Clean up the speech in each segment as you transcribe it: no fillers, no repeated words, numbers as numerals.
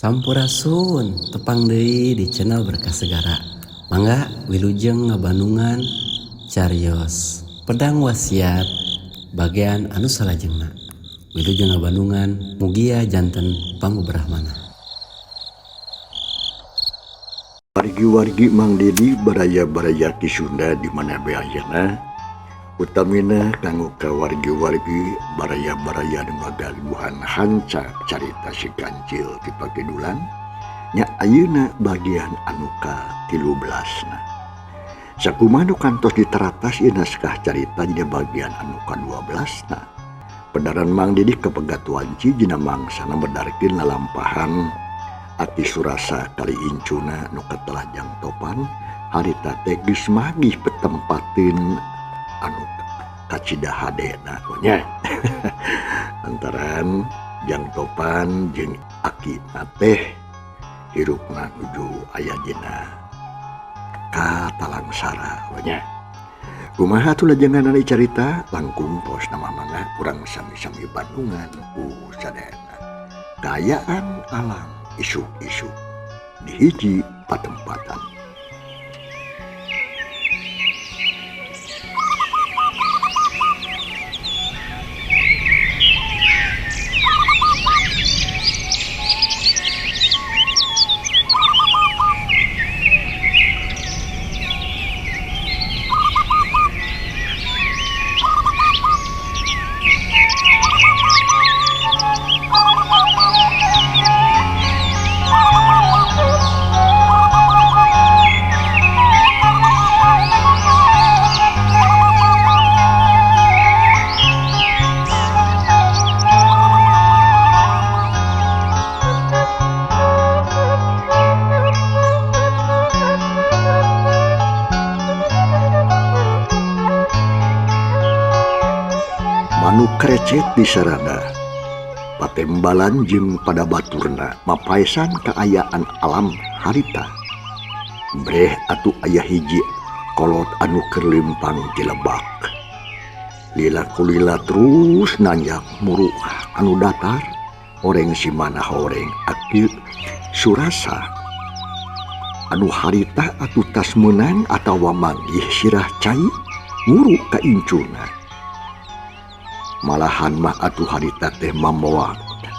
Sampurasun tepang deui di channel Berkah Segara. Mangga wilujeng ngabandungan carios pedang wasiat bagian anu salajengna. Wilujeng ngabandungan mugia janten pangubrahmana. Wargi-wargi Mang Dedi baraya-baraya Ki Sunda di mana bae ayana, utamina kanggo ka wargi-wargi baraya-baraya nu ngagaduhan hanca carita si kancil ti Pakidulan nya ayeuna bagian anu ka-13na. Sakumaha nu kantos diteratas ieu naskah carita dina bagian anu ka-12na. Pedaran Mang Dedi kapegat wanci dina mangsana medarkeun lalampahan Aki Surasa kali incuna nu katelah Jang Topan harita teh geus magih petempateun anu kacida hadena nya. Antaran Jang Topan jeung Aki teh hirupna nuju aya dina katalangsara nya. Kumaha atuh lajenganana carita langkung pos nama mangga urang sami-sami bandungan ku sadayana. Kaayaan alam isuk-isuk di hiji patempatan. Manuk krecet di sarada, patembalan jeung pada baturna mapaesan kaayaan alam harita. Breh atuh aya hiji kolot anu keur lempang ti lebak. Lila kulila terus nanjak muru anu datar, horeng si mana horeng Aki Surasa. Anu harita atuh tas meunang atawa manggih sirah cai nguru ka incuna. Malahan mah atuh harita teh mamoa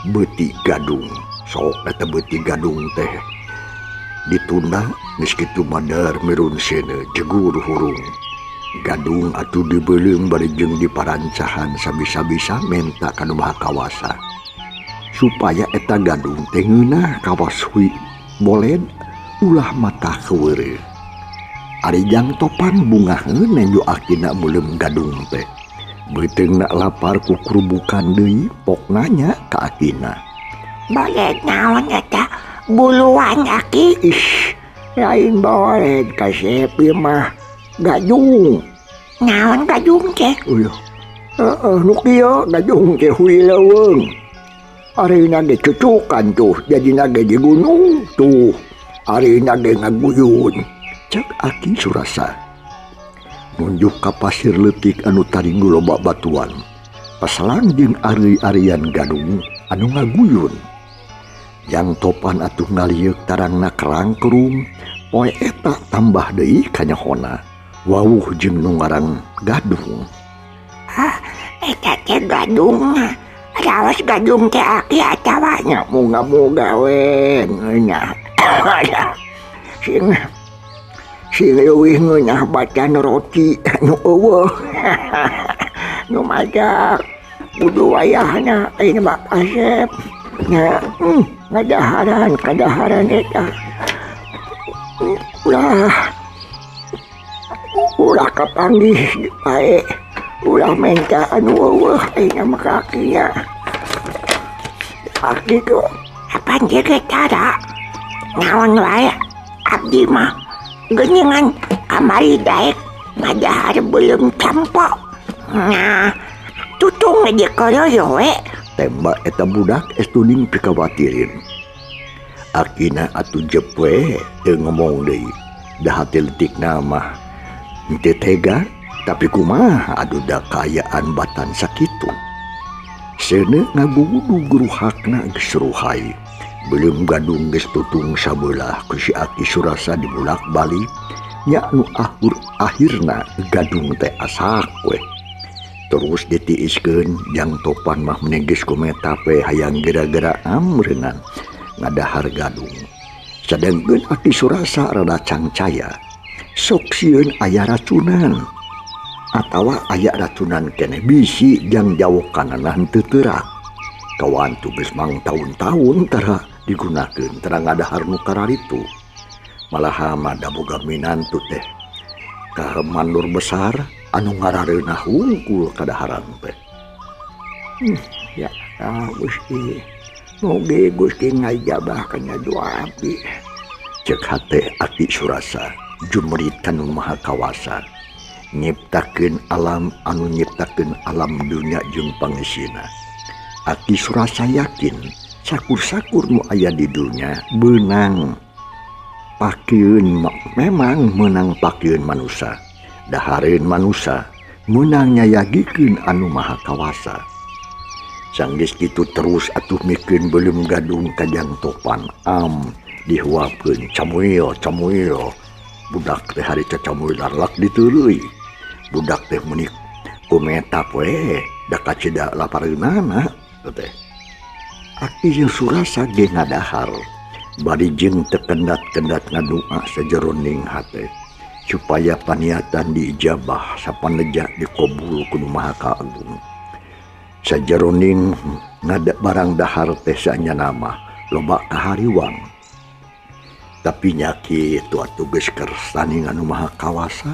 beuti gadung. Sok eta beuti gadung teh ditunda geus kitu madar mirun seuneu jegur hurung. Gadung atuh dibeuleum bari jeung diparancahan sabisa-bisa menta ka nu Maha Kawasa supaya eta gadung teh ngeunah kawas hui boled ulah mata keweureuh. Ari Jang Topan bungaheun nenjo akina meuleum gadung teh. Beuteungna lapar ku kurubukan deui pok nanya ka akina. Boled naon eta buluan aki? Ih, lain boled ka Sepi mah gajung. Naon gajung teh? Uyuh. Heeh, nu kieu gajung teh hui leuweung. Arina ge cucukan tuh, jadina ge di gunung tuh. Arina ge ngaguyun. Cek Aki Surasa. Nunjuk ka pasir leutik anu taringgu loba batuan. Paselang jeung ari-arian gadung anu ngaguyun. Jang Topan atuh ngalieuk tarangna kerangkerung, poe eta tambah deui kanyahona. Wawuh jeung nu ngaran gadung. Ah, eta teh gadung. Raos gadung teh aki atawa nya moga-moga we ngeunah. Sing sing leuwih ngeunah bacan roti nu eueuh. Nu majak kudu wayahna ayeuna mah kasep. Nya, ngadaharan kadaharan eta. Ulah ulah kapanggih bae. Ulah menta anu eueuh ayeuna mah ka akinya. Aki tuh apaan ge tara? Naon wae abdi mah geuningan kamari daek ngadahar beuleum campo. Nah, tutung aja koroyo we. Tembak eta budak estuning pikawatirin. Akina atuh jep we teu ngomong deui. Da hate leutikna mah henteu tega, tapi kumaha atuh da kaayaan batan sakitu. Seuneu ngagugudug ruhakna geus ruhai. Belum gadung geus tutung sabelah ku si Aki Surasa dibulak-balik nya nu ahur akhirna gadung teh asak we. Terus ditiiskeun Jang Topan mah meni geus kumetape hayang gara-gara amreunan ngadahar gadung. Sadengkeun Aki Surasa rada cangcaya. Sok sieun aya racunan atawa aya racunan keneh bisi jang jawokanana henteu teurak. Kawan geus mang taun-taun tara digunakeun tara ngadahar nu kararitu. Malaha mah da boga minantu teh ka mandur besar anu ngarareunah hungkul kadaharan teh. Ya Gusti, mugi Gusti ngajabah kana doa abdi. Cek hate Aki Surasa jumrit kanu Maha Kawasa nyiptakeun alam anu nyiptakeun alam dunya jeung pangesina. Aki Surasa yakin sakur-sakur nu aya di dunya beunang pakieun, memang meunang pakieun manusa, dahareun manusa, meunang nyayagikeun anu Maha Kawasa. Sanggeus kitu terus atuh mikeun beuleum gadung ka Jang Topan am dihuapkeun camuil camuil. Budak teh harita camuil larlak diteuleuy. Budak teh meuni kumetap we da kacida lapareunana teh. Aki Surasa ge ngadahar bari jeung teu kendat-kendat ngadua sajeroning hate supaya paniatan diijabah sapaneja dikabul ku Nu Maha Kagung. Sajeroning ngada barang dahar teh saenyana mah loba kahariwang. Tapi nya kitu atuh geus kersaning anu Maha Kawasa.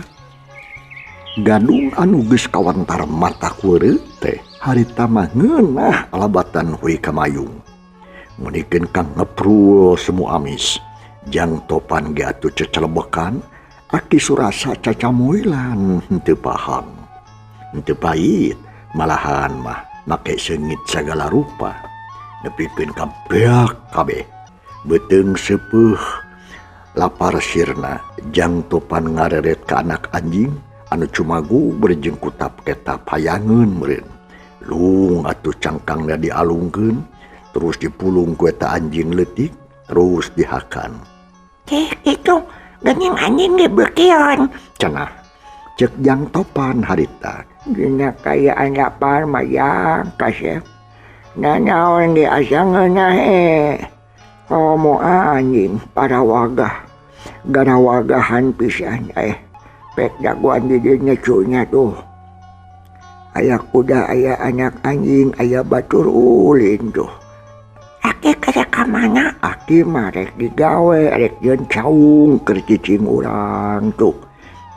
Gadung anu geus kawantar mata kureut teh harita mah ngeunah alabatan hui kamayung. Meunikeun kang ngeprul semu amis. Jang Topan ge atuh cecelebekan, Aki Surasa cacamuilan henteu paham. Henteu pait, malahan mah make seungit sagala rupa. Nepikeun ka beak kabeh. Beuteung seupeuh lapar sirna, Jang Topan ngareret ka anak anjing anu cumagu berjeng kutap ketap hayangeun meureun. Lung atuh cangkangna dialungkeun, terus dipulung ku eta anjing leutik, terus dihakan. Cek itu geuning anjing ge beukion cenah. Cek Jang Topan harita. Dina kayaan lapar mah yang kasep. Nanaon ge asa ngeunah he. Komo anjing para wagah. Garawagahan pisan pek jagoan di dinya cunya tuh. Aya kuda, aya anak anjing, aya batur ulin tuh. Aki kerek ka mana? Aki mah rek digawe, rek jeung caung keur cicing urang tuh.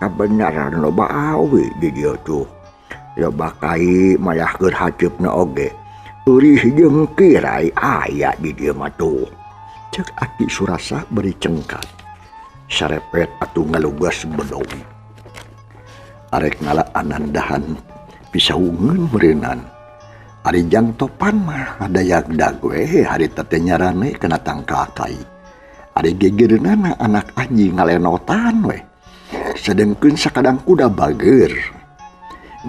Kabenaran loba awi di dieu tuh. Loba kai malah keur haceupna oge. Eurih jeung kirai aya di dieu mah tuh. Cek Aki Surasa beri cengkat. Sarepet atuh ngalugas bedog. Arek ngalaanan dahan pisaungeun meureunnan. Ari Jang Topan mah dayag-dag we harita teh nyarane kana tangkal kai. Ari gegereunana anak anjing ngalenotan we. Sedengkeun sakadang kuda bager.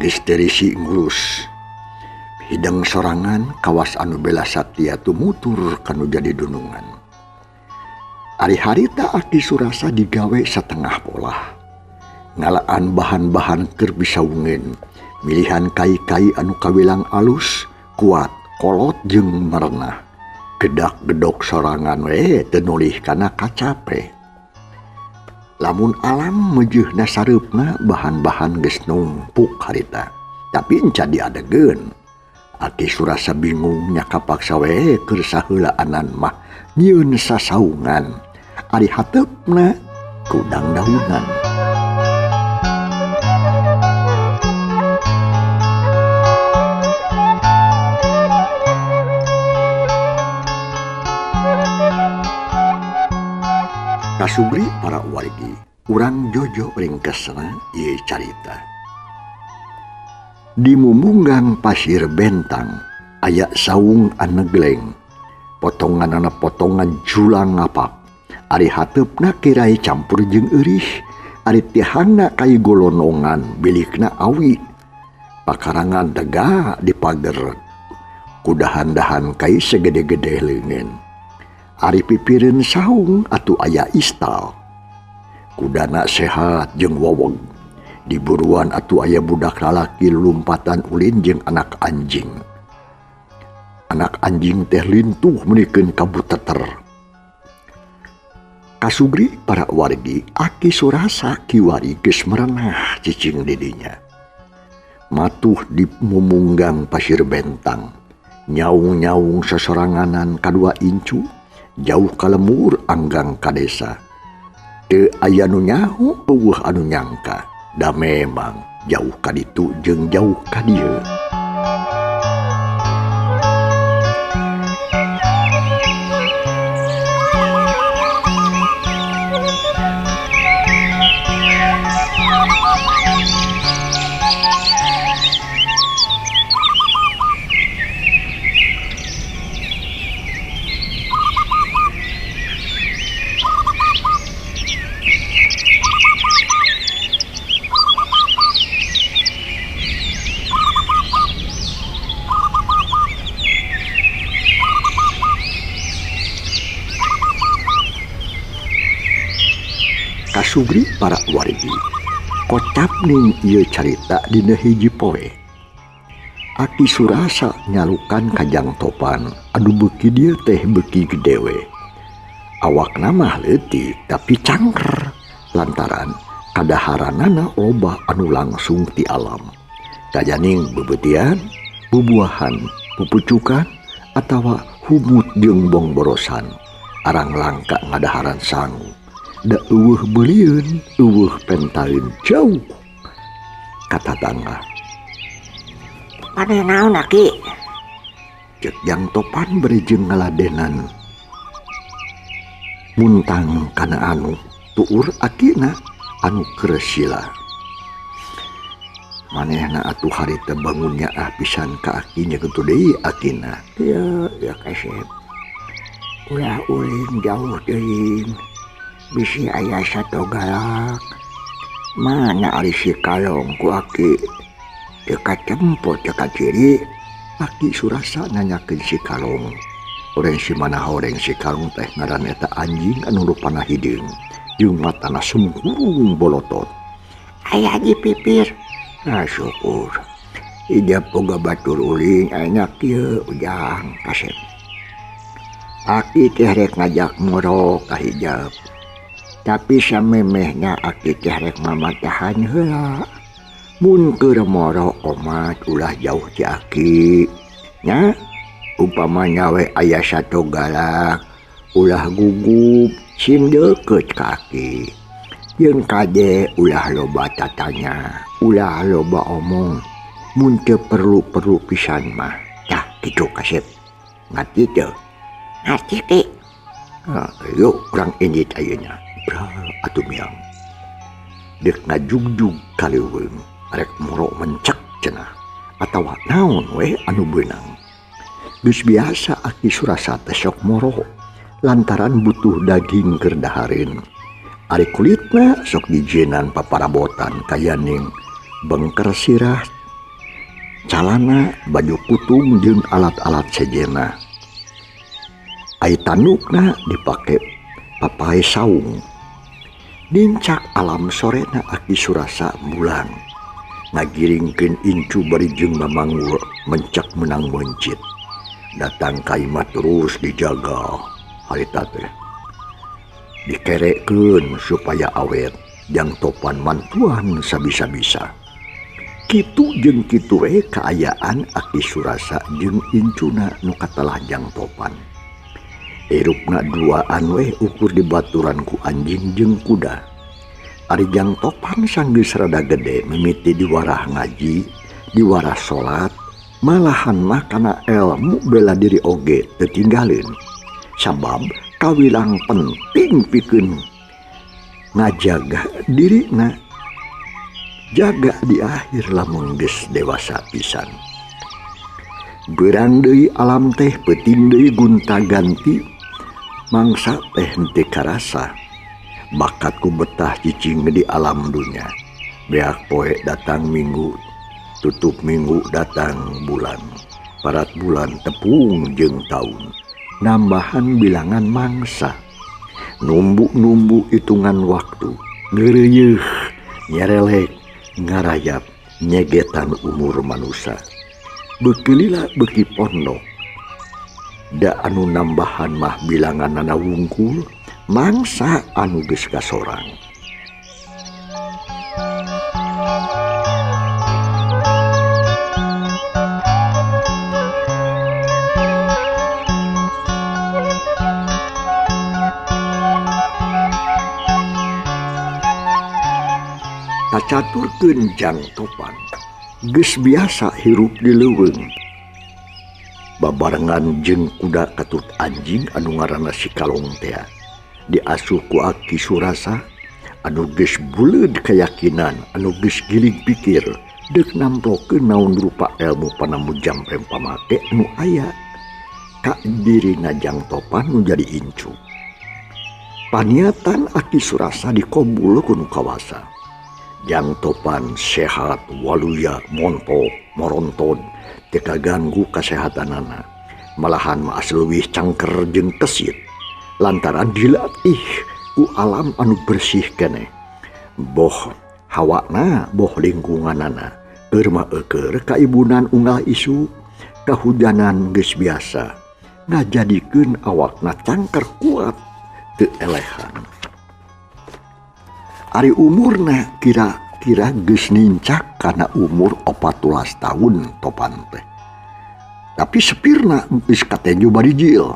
Geus teu risi ngurus. Hidang sorangan kawas anu bela satya tumutur kanu jadi dunungan. Ari harita Aki Surasa digawe satengah polah. Ngalaan bahan-bahan keur bisaungeun, milihan kai-kai anu kawilang alus, kuat, kolot jeung merenah. Gedak-gedok sorangan we teu nulih kana kacape. Lamun alam meujeuhna sareupna bahan-bahan geus numpuk harita, tapi enca diadegeun. Aki Surasa bingung nya kapaksa we keur saheulaanan mah nyieun sasaungan. Ari hateupna kudang daunan. Kasubri para wargi, urang jojo ringkesna ieu carita. Di mumunggang pasir bentang aya saung anegleng, potonganana potongan julang ngapak. Ari hateupna kirai campur jeung eurih, ari tihangna kai golonongan bilikna awi. Pakarangan dega di pager, kudahan-dahan kai segede-gede leungeun. Ari pipireun saung atuh aya istal. Kudana sehat jeung wowog. Di buruan atuh aya budak lalaki lumpatan ulin jeung anak anjing. Anak anjing teh lintuh meunikeun kabuteter. Kasugri para wargi Aki Surasa kiwari geus merenah cicing di dinya. Matuh di mumunggang pasir bentang. Nyaung-nyaung sesoranganan kadua incu, jauh ka lemur anggang ka desa. Teu aya nu nyaho eueuh anu nyangka, da memang jauh ka ditu jeung jauh ka dieu. Kasugri para wargi kocap ning ieu carita dina hiji poe. Aki Surasa nyalukan kajang topan anu beuki dieu teh beuki gede we. Awakna mah leutik tapi cangker lantaran kadaharanana loba anu langsung ti alam. Kajaning bebeutian, bubuahan, pupucukan atawa humut jeung bongborosan. Arang langka ngadaharan sangu. Da eueuh beulieun, eueuh pentaeun jauh ka tatangga. Maneh naon Aki? Cek Jang Topan bari jeung ngaladenan. Muntang kana anu tuur akina anu keur sila. Manehna atuh harita bangunnya ah pisan ka akinya kitu deui akina. Ieu ya kasep. Ulah ulin jauh teuing. Bisi aya sato galak. Mana ari si kalong ku aki? Teu katempo teu kaciri. Aki Surasa nanyakeun si kalong. Oreng si mana horeng si kalong teh ngaran eta anjing anu rupana hideung jeung matana sumkurung bolotot. Aya di pipir. Ah syukur. Ijab boga batur ulin aya kieu ujang kasep. Aki teh rek ngajak moro ka hijab. Tapi samemehna aki teh rek mamatahan heula. Mun keur moro omat ulah jauh ti aki. Nya upamanya we aya sato galak ulah gugup sim deukeut ka aki. Jeung kade ulah loba tatanya, ulah loba omong. Mun teu perlu-perlu pisan mah. Tah kitu kasep. Ngarti teu? Ngarti teh. Yuk urang indit ayeuna. Bra atuh miang. Deuk ngajugjug ka leuweung, rek moro mencek cenah atawa naon we anu beunang. Geus biasa Aki Surasa teh sok moro lantaran butuh daging keur dahareun. Ari kulitna sok dijenan paparabotan kayaning bengker sirah, calana, baju kutung jeung alat-alat sejenna. Ai tandukna dipake papae saung. Nincak alam sorena Aki Surasa mulang ngagiringkeun incu bari jeung mamangul mencak menang mencit. Datang ka imah terus dijaga harita teh. Dikerekeun supaya awet Jang Topan mantuan sabisa-bisa. Kitu jeung kitu we kaayaan Aki Surasa jeung incuna nu katelah Jang Topan. Irupna duaan weh ukur dibaturan ku anjing jeung kuda. Ari Jang Topan sanggeus rada gede mimiti diwarah ngaji, diwarah salat, malahan mah kana ilmu bela diri oge teu tinggaleun. Sabab kawilang penting pikeun ngajaga dirina. Jaga di akhir lamun geus dewasa pisan. Beurang deui alam teh peuting deui gonta-ganti. Mangsa teh henteu karasa. Bakatku betah cicing di alam dunya. Beak poe datang minggu, tutup minggu datang bulan. Parat bulan tepung jeung taun. Nambahan bilangan mangsa. Numbu-numbu hitungan waktu, ngeureuyeih, nyerelek, ngarayap, nyegetan umur manusia. Beuki lila beuki pondok. Da anu nambahan mah bilanganana wungkul, mangsa anu geus kasorang. Kacaturkeun Jang Topan geus biasa hirup di leuweung. Babarengan jeung kuda katut anjing anu ngaranna si Kalong tea. Diasuh ku Aki Surasa anu geus buleud keyakinan, anu geus gilig pikir deuk namplokeun naon rupa ilmu panamu jamprem pamate anu aya ka dirina Jang Topan nu jadi incu. Paniatan Aki Surasa dikobul ku nu kawasa. Jang Topan sehat waluya montok moronton teu kaganggu kasehatanana, malahan mah leuwih cangker jeung kesit lantaran dilatih ku alam anu bersih keneh, boh hawana boh lingkunganana. Keur mah eueur kaibunan unggal isu kahujanan geus biasa ngajadikeun awakna cangker kuat teu elehan. Ari umurna kira-kira geus nincak kana umur 14 tahun Topan teh. Tapi sepirna geus katenju barijil.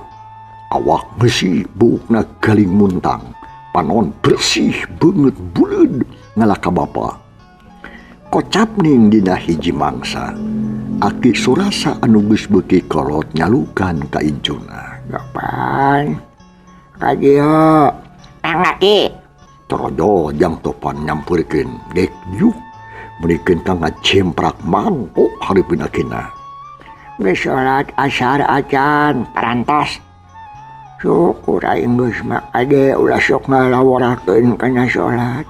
Awak besi buukna galing muntang, panon bersih beungeut buleud ngalaka bapa. Kocap ning dina hiji mangsa, Aki Surasa anu geus beuki kolot nyalukan ka incuna. Topan, ka dieu, tang Aki. Torojo Jang Topan nyampeurkeun dek yuk meunikeun ka ngajemprak mangkok hareupeun akina. Geus salat asar acan parantos. Syukur aing geus mah ade ulah sok ngalaworakeun kana salat.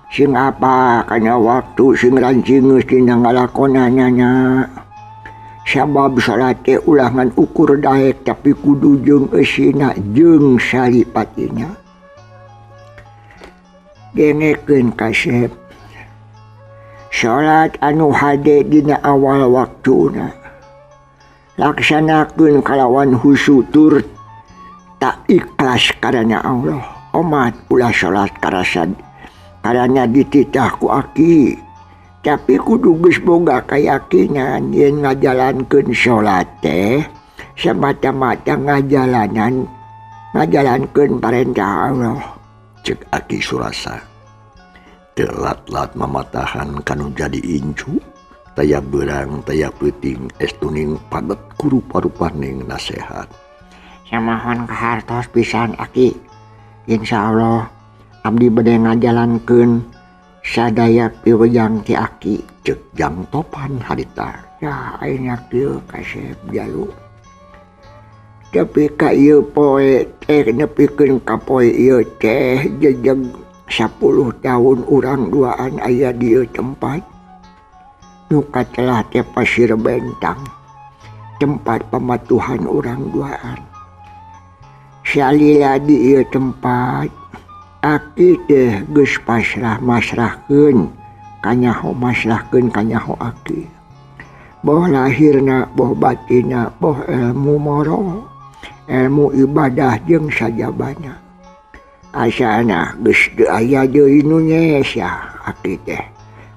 Sing apa kana waktu sing rancing geus dina ngalakonanana nya. Sabab salat teh ulah ngan ukur daek tapi kudu jeung eusina jeung salipatina. Dengekeun kasep. Salat anu hade dina awal waktuna. Laksanakeun kalawan husu tur tak ikhlas karana Allah. Omat ulah salat karasad karana dititah ku aki. Tapi kudu geus boga kayakinan yen ngajalankeun salat teh semata-mata ngajalankeun parentah Allah. Cek Aki Surasa. Telat-lat mamatahan kanu jadi incu, taya beurang taya peuting estuning padet ku rupa-rupaning nasehat. Samohon kahartos pisan Aki. Insyaallah abdi bade ngajalankeun sadaya piwejang ti Aki. Cek Jang Topan harita. Ya aing kieu kasep jalu. Tapi ka ieu poe teh nepikeun ka poe ieu teh jejeg 10 tahun urang duaan aya di ieu tempat. Nu katelah teh Pasir Bentang, tempat pamatuhan urang duaan. Salila di ieu tempat aki teh geus pasrah masrahkeun kanyaho masrahkeun kanyaho aki. Boh lahirna, boh batinna, boh ilmu moral, ilmu ibadah jeung sajabana. Asana geus teu aya deui nu nyesa aki teh.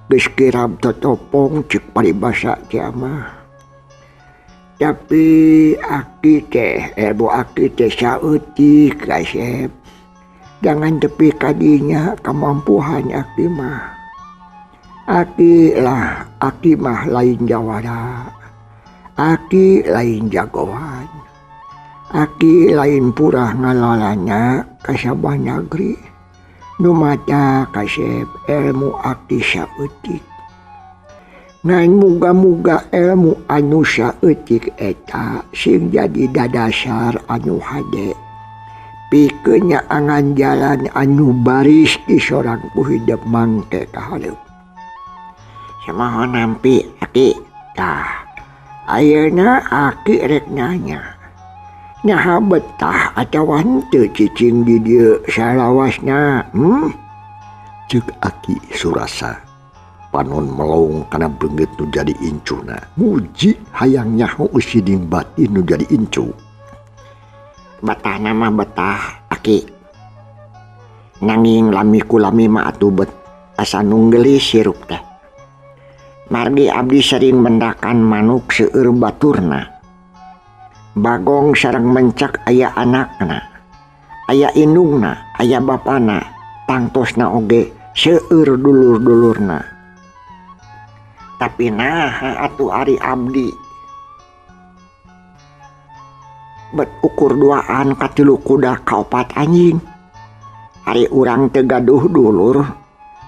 Geus kirab totopong cek paribasa teh mah. Tapi aki teh, ilmu aki teh saeutik kasep. Jangan tepi kadinya kemampuan aki mah. Aki lah, aki mah lain jawara. Aki lain jagoan. Aki lain purah ngalalanya kasabah nagri. Nu mata kasep ilmu aki saeutik. Ngan muga-muga ilmu anu saeutik eta sing jadi dadasar anu hade. Pikeun nyaangan jalan anu baris di sorang ku hidup mangke ka hareup. Samaho nampi aki. Tah, ayeuna aki rek nanya. Nyaha betah atawa henteu cicing di dieu salawasna? Ceuk Aki Surasa. Panon melong kana beungeut nu jadi incuna. Muji hayang nyaho eusiding batin nu jadi incu. Betah nama betah Aki. Nanging lami ku lami mah atuh bet asa nunggelis hirup teh. Margi abdi sering mendakan manuk seueur baturna. Bagong sareng mencak aya anakna, aya indungna, aya bapana, tangtosna oge seueur dulur-dulurna. Tapi naha atuh ari abdi bet ukur duaan katilu kuda kaopat anjing. Ari urang teu gaduh dulur,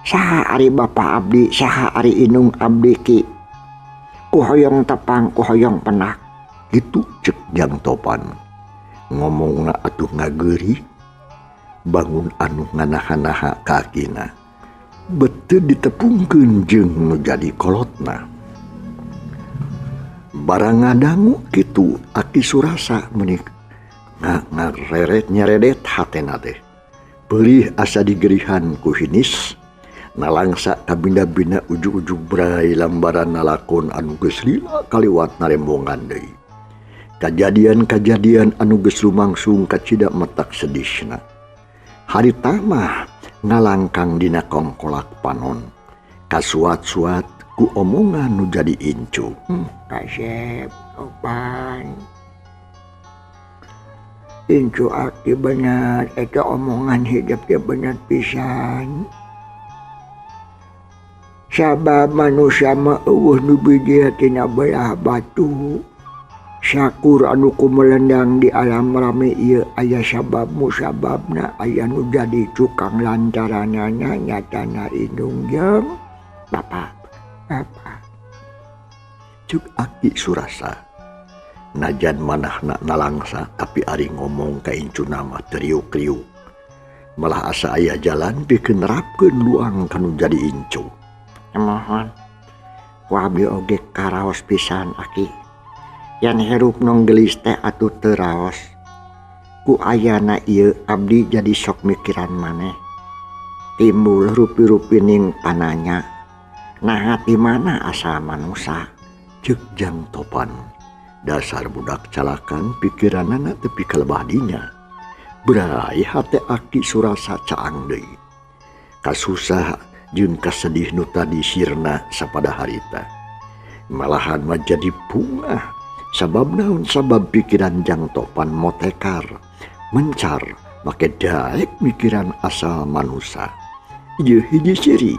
saha ari bapa abdi, saha ari indung abdi ki. Ku hoyong tepang, ku hoyong penak. Kitu ceuk Jang Topan. Ngomongna atuh ngageurih, bangun anu nganaha-naha kakina. Beteu ditepungkeun jeung nu jadi kolotna. Barang ngadangu kitu Aki Surasa meuni ngareret nyaredet hatena teh. Peurih asa digerihan ku hinis, nalangsa kabinda-binda ujug-ujug brai lambaran nalakon anu geus lila kaliwat narembongan deui. Kajadian-kajadian anu geus lumangsung kacida metak sedihna. Harita mah ngalangkang dina kongkolak panon. Kasuat-suat ku omongan nu jadi incu. Kasep Topan. Incu aki bener, eta omongan hidup ge bener pisan. Sabab manusia mah eueuh nu bijil tina belah batu. Syakur anu kumelendang di alam rame ieu aya sabab musababna, aya nu jadi cukang lantaranana nyatana indung jeung bapa. Bapa. Ceuk Aki Surasa. Najan manahna nalangsa tapi ari ngomong ka incuna mah teriuk-riuk. Malah asa aya jalan pikeun nerapkeun luang kanu jadi incu. Mohon ku abdi oge karaos pisan Aki. Yan hirup nonggelis teh atuh teu raos. Ku ayana ieu abdi jadi sok mikiran maneh. Timbul rupi-rupining pananya. Naha ti mana asal manusa? Ceuk Jang Topan. Dasar budak calakan pikiranana tepi kalebah dinya. Berai hate Aki Surasa caang deui. Kasusah jeung kasedih nu tadi sirna sapada harita. Malahan mah jadi bungah. Sabab naon sabab pikiran Jang Topan motekar, mencar, make daek mikiran asal manusa. Ieu hiji ciri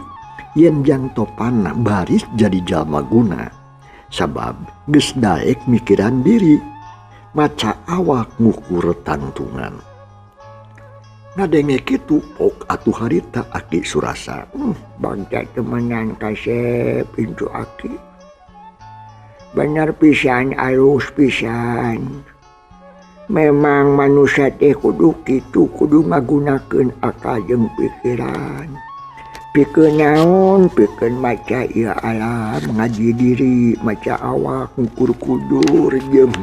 yen Jang Topan baris jadi jalma guna. Sabab geus daek mikiran diri, maca awak ngukur tangtungan. Ngadenge kitu pok atuh harita Aki Surasa. Bangsa temenan kasep incu Aki. Bener pisan, alus pisan. Memang manusia teh kudu kitu, kudu ngagunakeun akal jeung pikiran. Pikeun naon, pikeun maca ieu alam, ngaji diri, maca awak, ngukur kudur jeung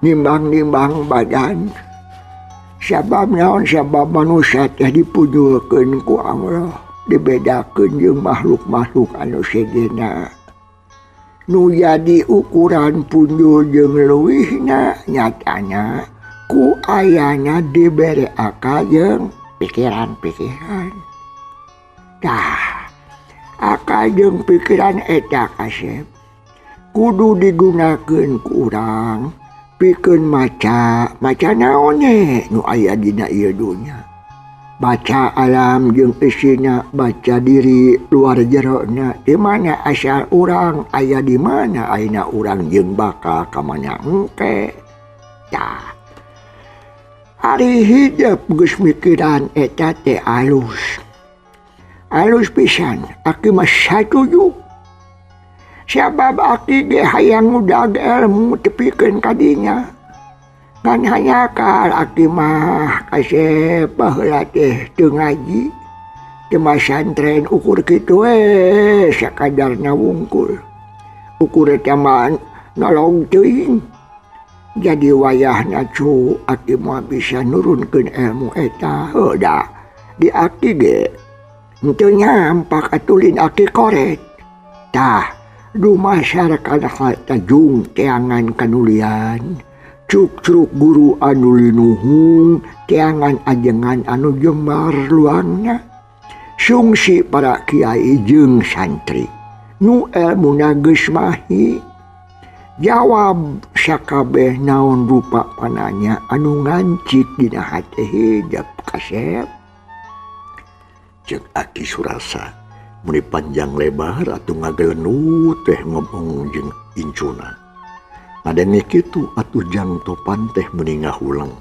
nimbang-nimbang badan. Sabab naon, sabab manusia teh dipunjulkeun ku Allah, dibedakeun jeung makhluk-makhluk anu sejenna. Nu jadi ukuran punjul jeung leuwihna nyatana ku ayana dibere akal jeung pikiran-pikiran. Tah, akal jeung pikiran eta kasep kudu digunakeun ku urang pikeun maca, maca naon nu aya dina ieu dunya. Baca alam jeung isina, baca diri luar jerona, di mana asal urang, aya di mana ayeuna urang jeung bakal ka mana engke. Tah, ari hidup geus mikiran eta teh alus. Alus pisan, aki mah satuju. Sabab aki ge hayang ngudag ilmu tepikeun ka dinya. Ngan hanyakal aki mah kasep baheula teh teu ngaji, teu masantren ukur kitu we sakadarna wungkul. Ukur eta mah nolong teuing. Jadi wayahna cu aki moal bisa nurunkeun ilmu eta heuh da di aki ge henteu nyampak atuh lin aki koret. Tah dumasar kana tajung teangan kanulian cuk-curuk guru anu linuhung teangan ajengan anu jembar luangna sungsi para kiai jeung santri nu elmuna geus mahi. Jawab sakabeh naon rupa pananya anu ngancik dina hate hidep kasep. Cek Aki Surasa meni panjang lebar atuh ngagelenut teh ngomong jeung incuna. Ngadenge kitu atuh Jang Topan teh meuni ngahuleng.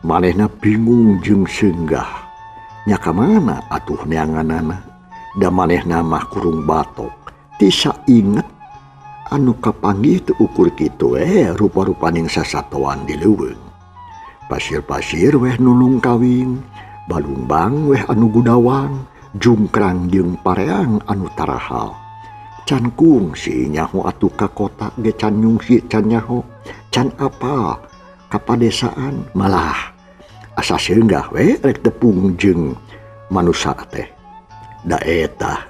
Manehna bingung jeung seunggah. Nya ka mana atuh neanganana? Da manehna mah kurung batok. Tisa inget anu kapanggih teu ukur kitu we rupa-rupaning sasatoan di leuweung. Pasir-pasir weh nulung kawin, balungbang weh anu gudawang, jungkrang jeung pareang anu tarahal. Can kungsi nyaho atuh ka kota ge can nyungsi can nyaho, can apal ka padesaan malah asa seunggah we rek tepung jeung manusa teh. Da eta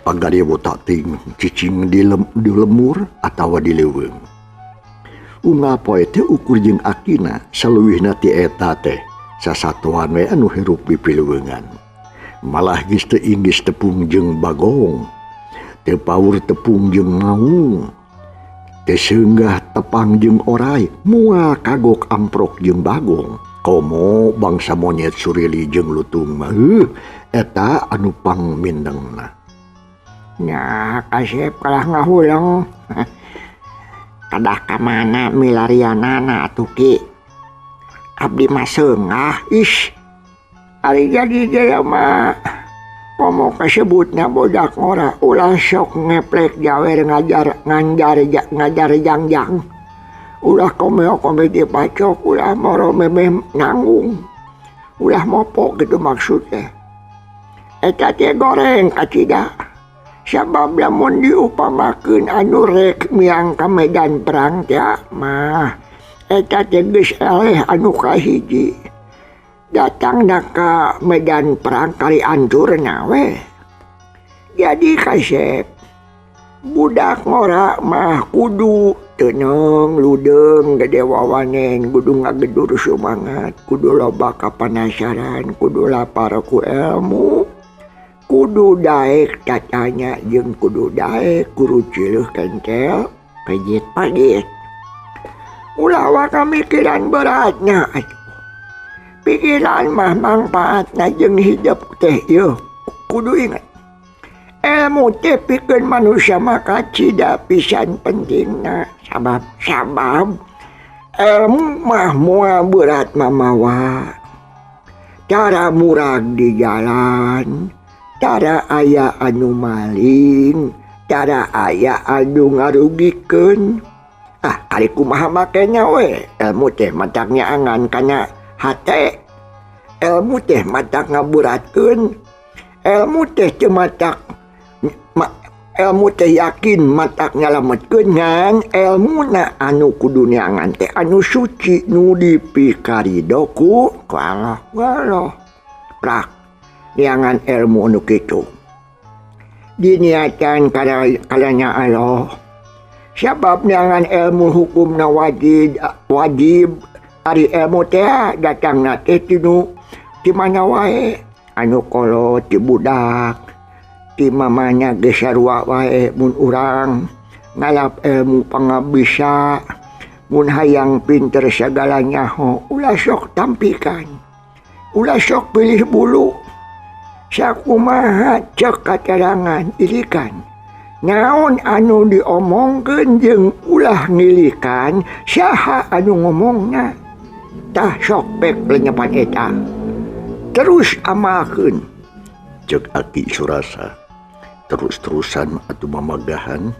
panggadewo ting cicing di lemur atawa di leuweung. Unggal poe teh ukur jeung akina saluwihna ti eta teh sasatoan we anu hirup di pileungan. Malah geus teu inggis tepung jeung bagong, teu paur tepung jeung maung, teu seunggah tepang jeung orai, moal kagok amprok jeung bagong. Komo bangsa monyet surili jeung lutung mah eta anu pangmindengna. Nya kasep kalah ngahuleng. Kadah ka mana milarianana atuh ki. Abdi mah seungah ish. Ari jadi jaya mah komo kasebutna bodak ngora ulah sok ngeplek jawer ngajar nganjar ngajar jangjang. Ulah komeo komedi pacok ulah moro memeh nanggung. Ulah mopok gitu maksudnya. Eta teh goreng kacida. Sabab lamun diupamakeun anu rek miang ka medan perang teh mah eta teh geus eleh anu kahiji. Datangna ka medan perang kali ancurna we. Jadi kasep budak ngora mah kudu teneng ludeung gede wawanen, kudu ngagedur sumangat, kudu loba kapanasaran, kudu lapar ku ilmu. Kudu daek tatanya jeung kudu daek kuru cileuh kentel pejit pajit. Ulah waka mikiran beratnya. Pikiran mah mangpaatna jeung hidup teh ieu kudu ingat. Ilmu teh pikeun manusia mah kacida pisan pentingna. Sabab sabab ilmu mah moal berat mamawa. Cara murag di jalan, tara aya anu maling, tara aya anu ngarugikeun. Ah, kali kumaha makenya we, ilmu teh matak nyaangan kana hate. Ilmu teh matak ngaberatkeun. Ilmu teh teu matak ilmu teh yakin matak nyalametkeun ngan elmuna anu kudu neangan teh anu suci nu dipikarido ku Allah. Allah. Prak neangan ilmu nu kitu diniatan kalanya Allah. Sabab neangan ilmu hukumna wajib wajib ari ilmu teh datangna teh tinu di mana wae anu kolot ti budak ti mamanya geus sarua wae mun urang ngalap ilmu pangabisa mun hayang pinter sagala nyaho ulah sok tampikan ulah sok pilih bulu. Sakumaha cek katerangan ilikan naon anu diomongkeun jeung ulah ngilikan saha anu ngomongna. Tah sok pek lenyepan eta terus amalkeun. Cek Aki Surasa terus-terusan atuh mamagahan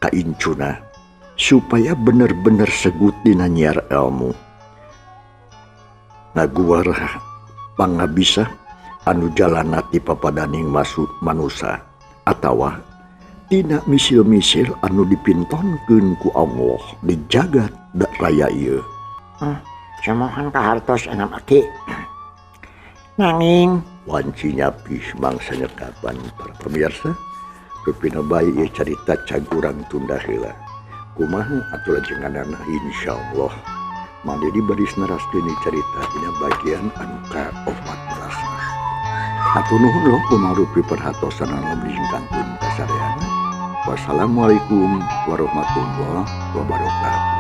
ka incuna supaya bener-bener segut dina nyiar ilmu. Ngaguar pangabisa anu jalana ti papadaning manusa atawa Tina misil-misil anu dipintonkeun ku Allah di jagat raya ieu. Sumuhun kahartos enam aki. Nanging wanci nyapih mangsa nyekapan para pemirsa, rupina bae ieu carita cagurang tunda heula. Kumaha atuh lajenganana insyaallah Mang Dedi baris neraskeun carita dina bagian anu ka-14. Hatur nuhun loh kumarupi perhatosan anu kantun kasareana. Wassalamualaikum warahmatullahi wabarakatuh.